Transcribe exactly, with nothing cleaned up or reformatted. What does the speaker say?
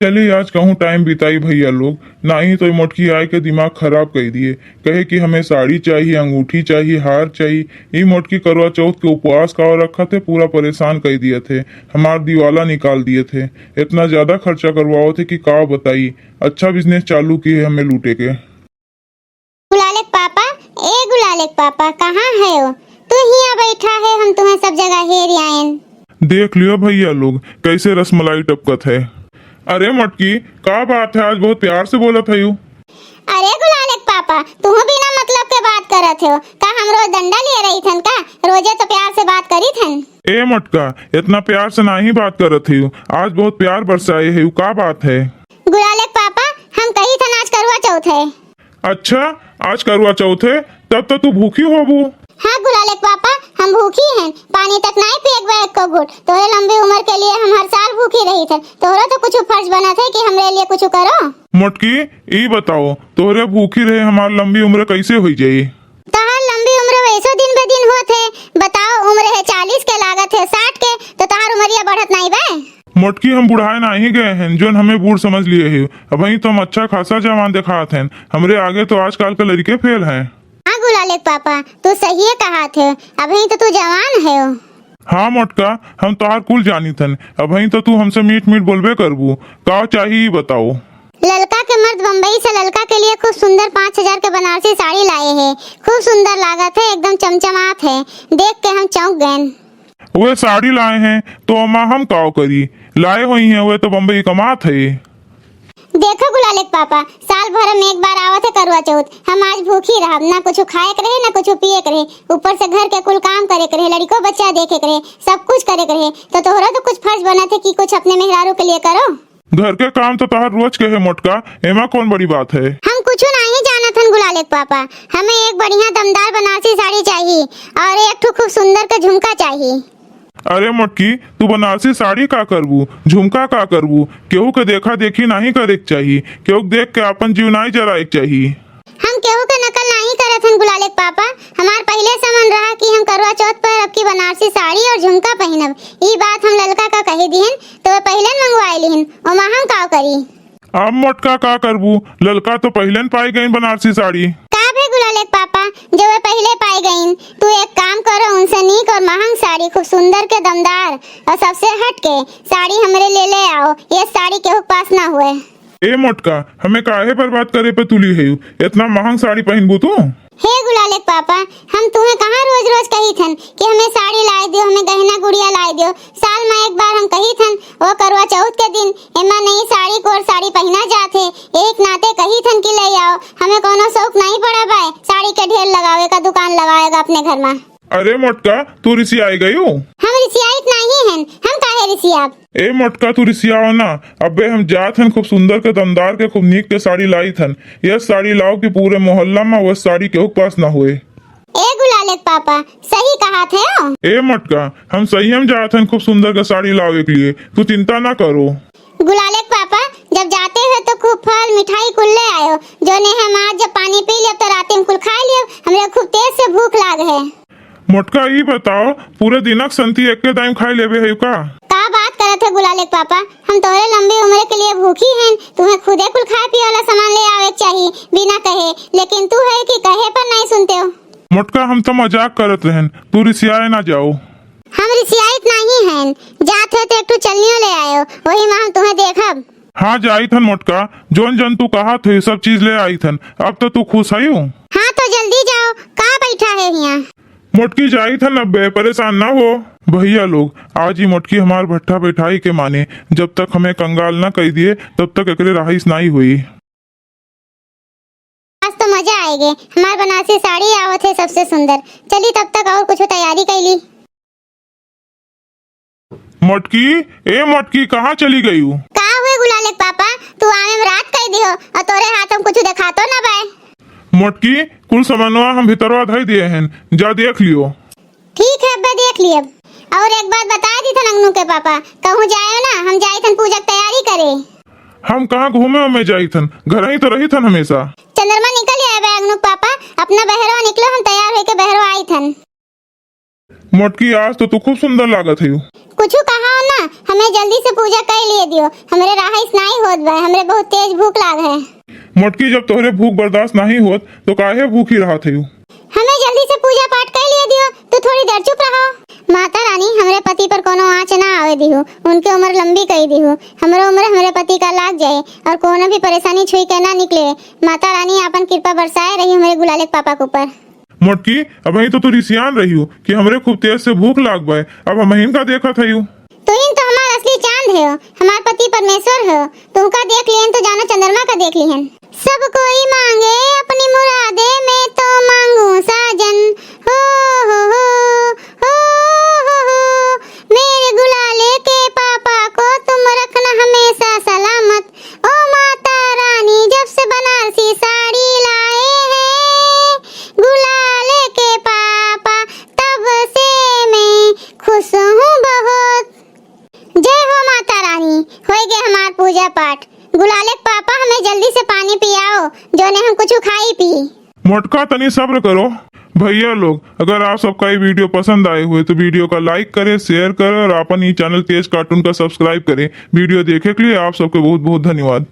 चली, आज कहूँ टाइम बिताई भइया लोग, नाहीं तो ई मोटकी आए के दिमाग खराब कइ दिए। कहे कि हमें साड़ी चाही, अंगूठी चाही, हार चाही। ई मोटकी करवा चौथ के उपवास का रखत है, पूरा परेशान कइ दिए थे, हमार दिवाला निकाल दिए थे। इतना ज्यादा खर्चा करवावत है कि का बताई। अच्छा बिजनेस चालू किहे हमें लूटे के। गुलाले के पापा, ए गुलाले के पापा, कहाँ है हो? तू हियाँ बैठा है, हम तुम्हें सब जगह हेर आयन। देख लियो भइया लोग, कैसे रसमलाई टपकत है। अरे मोटकी, का बात है, आज बहुत प्यार से बोलत है यू। अरे गुलाले के पापा, तू बिना मतलब के बात करत हो का? हम रोज डंडा लिए रही थन का? रोजे तो प्यार से बात करी थन। ए मोटका, इतना प्यार से नाहीं बात करत है यू, आज बहुत प्यार बरसाए है यू, का बात है? गुलाले के पापा, हम कही थन आज करवा चौथ है। अच्छा, आज करवा चौथ है, तब तो तू भूखी होबू। हाँ गुलाले के पापा, हम भूखी हैं, पानी तक नाहीं पिएक बा एको घूंट। तोहरे लंबी उम्र के लिए हम हर साल भूखी रही थे। तोहरो तो कुछ फर्ज बनत है कि हमरे लिए कुछ करो। मोटकी, ई बताओ, तोहरे भूखी रहे हमार लंबी उम्र कैसे होई जाई? तोहार लंबी उम्र वैसो दिन ब दिन होत है। बताओ, उम्र है चालीस के, लागत है साठ के, तो तोहार उमरिया बढ़त नाहीं बा। मोटकी, हम बुढ़ाए नाहीं गए हैं, जोन हमें बूढ़ समझ लिए है। अबहीं तो हम अच्छा खासा जवान देखात हैं। हमरे आगे तो आजकल के लड़के फेल हैं। हाँ गुलाले के पापा, तू सहिए कहात है, अबहीं तो तू जवान है। हाँ मोटका, हम तोहार कुल जानित हन, अबहीं तो तू हमसे मीठ मीठ बोलबे करबू। का चाही ई बताओ। ललका के मर्द बम्बई से ललका के लिए खूब सुंदर पाँच हजार के बनारसी साड़ी लाए है, खूब सुंदर लागत है, एकदम चमचमात है, देख के हम चौंक गएन। वे साड़ी लाए हैं, तो ओमा हम काव करी? लाए होइहैं, वे तो बम्बई कमात है। देखो गुलाले के पापा, साल भर में एक बार आवत है करवा चौथ। हम आज भूखी रहब, ना कुछ खाए के रहे, ना कुछ पिए के रहे, ऊपर से घर के कुल काम करे के रहे, लड़िको बच्चा देखे के रहे, सब कुछ करे के रहे। तो तोहरा तो कुछ फर्ज बनत है कि कुछ अपने मेहरारू के लिए करो। घर के काम तो तोहार रोज के है मोटका, एमा कौन बड़ी बात है? हम कुछ नाहीं जानत हन गुलाले के पापा, हमें एक बढ़िया दमदार बनारसी साड़ी चाही और एक ठो खूब सुंदर के झुमका चाही। अरे मोटकी, तू बनारसी साड़ी का करबू, झुमका का करबू? केहू के देखा देखी नाहीं करे के चाही, केहू के देख के आपन जीव नाहीं जराए के चाही। हम केहू के नकल नाहीं करत हन गुलाले के पापा, हमार पहिले से मन रहा कि हम करवा चौथ पर अब की बनारसी साड़ी और झुमका पहिनब। ई बात हम ललका का कहे दिहन, तो वे पहिले मंगवाए लिहन, ओमा हम काव करी? अब मोटका का करबू? ललका तो पहिलेन पाई गईन बनारसी साड़ी। का भे गुलाले के पापा, जो वे पहिले पाई गईन? तू एक काम करो, उनसे नीक और महंग साड़ी, खूब सुंदर के दमदार और सबसे हट के साड़ी हमरे लिए ले आओ। ये साड़ी केहू के पास ना हुए। ए मोटका, हमें काहे बर्बाद करे पे तुली है? इतना महंग साड़ी पहिनबू तू? हे गुलाले के पापा, हम तुम्हें कहाँ रोज रोज कही थन कि हमें साड़ी लाए दियो, हमें गहना गुड़िया लाए दियो। साल में एक बार हम कही थन, वो करवा चौथ के दिन, एमा नई साड़ी, कोर साड़ी पहिना जात है, एक नाते कही थन कि ले आओ। हमें कोनो शौक नहीं पड़ा बाय साड़ी के ढेर लगावे का, दुकान लगावे का अपने घर में। अरे मोटका, तू रिसियाई गयू? हम रिसियाइत नहीं हन, हम काहे रिसियाब? ए मोटका, तू रिसियाओ ना। अबे हम जात हन, खूब सुंदर के दमदार के, खूब नीक के साड़ी लाइत हन। यह साड़ी लाओ कि पूरे मोहल्ला में वह साड़ी केहू के पास ना होए। ए गुलाले के पापा, सही कहात है ओ। ए मोटका, हम सही हम जात हन खूब सुंदर के साड़ी लावे के लिए, तू चिंता ना करो। गुलाले के पापा, जब जाते हो तो खूब फल मिठाई कुल ले आयो, जोने हम आज जब पानी पी लियो तो रात में कुल खा लियो, हमरे खूब तेज से भूख लाग है। मोटका, ई बताओ, पूरे दिनक संती एक्के दाइम खाई लेबे है का? का बात करत है गुलाले के पापा? हम तोहरे लंबी उम्र के लिए भूखी हैं, तुम्हें खुदे कुल खाए पिए वाला सामान ले आवे के चाही बिना कहे, लेकिन तू है कि कहे पर नहीं सुनते हो। मोटका, हम तो मजाक करत रहन, तू रिसियाए ना जाओ। हम रिसियाइत नहीं हैं, जात है तो एक ठो चलनियो ले आयो, वही में हम तुम्हें देखब। हाँ, जाइत हन मोटका, जोन जन तू कहा थे सब चीज ले आइत हन। अब तो तू खुश है? हाँ, तो जल्दी जाओ, का बैठा है हियाँ? मोटकी, जाइत हन अबे, परेशान ना हो। भैया लोग, आज ही मोटकी हमार भट्ठा बैठाई के माने, जब तक हमें कंगाल ना कई दिए, तब तक एकरे रहाइश नाई हुई। आज तो मजा आएगे, हमार बनारसी साड़ी आवत है सबसे सुंदर। चली तब तक और कुछ तैयारी कैली। मोटकी, ए मोटकी, कहाँ चली गयू? का हुए गुलाले के पापा, तू आवे में रात कई दिहो और तोरे हाथ हम कुछ देखातो ना बाय। मोटकी, कुल सामानवा हम भीतरवा धई दिए हैं, जा देख लियो। ठीक है, अब्बे देख लियब। और एक बात बता दी थन अंगनू के पापा, कहूँ जाए ना, हम जाई थन पूजा के तैयारी करे। हम कहाँ घूमे उमे जाई थन, घर ही तो रही थन हमेशा। चंद्रमा निकल आए बे अंगनू के पापा, अपना बहरवा निकलो, हम तैयार होके बहरवा आई थन। मोटकी, आज तो तू खूब सुंदर लागत हयू। कुछु कहा ना, हमें जल्दी से पूजा कर लिए दियो, हमरे रहाइस नाई होत बा, हमरे बहुत तेज भूख लाग है। मोटकी, जब तोहरे भूख बर्दाश्त नहीं होत तो काहे भूखी रहत हयू? हमें जल्दी से पूजा पाठ कर लिए दियो, तू थोड़ी देर चुप रहो। माता रानी, हमरे पति पर कोनो आँच ना आवे दिहो, उनके उम्र लंबी कर दिहो, हमरो उम्र हमरे पति का लाग जाए और कोनो भी परेशानी छुई के ना निकले। माता रानी आपन कृपा बरसाए रही हमरे गुलाले के पापा के ऊपर। मोटकी, अबहीं तो तू रिसियान रही हो कि हमरे खूब तेज से भूख लाग बाय, अब हमहिन का देखत हयू? तुहिन तो हमार असली चांद हो, हमार पति परमेश्वर हो, तुमका देख लिहन तो जानो चंद्रमा का देख लिहन। सब कोई मांगे अपनी मुरादे, मैं तो मांगू साजन। हो, हो, हो, हो, हो, हो। मेरे गुलाले के पापा को तुम रखना हमेशा सलामत। ओ माता रानी, जब से बनारसी साड़ी लाए हैं गुलाले के पापा, तब से मैं खुश हूँ बहुत। जय हो माता रानी, होई गए हमार पूजा पाठ। गुलाले के पापा, हमें जल्दी से पानी पियाओ, जोने हम कुछ खाई पी। मोटका, तनी सब्र करो। भैया लोग, अगर आप सबका ये वीडियो पसंद आए हुए तो वीडियो का लाइक करें, शेयर करें और आपन ये चैनल तेज कार्टून का सब्सक्राइब करें। वीडियो देखे के लिए आप सबके बहुत बहुत धन्यवाद।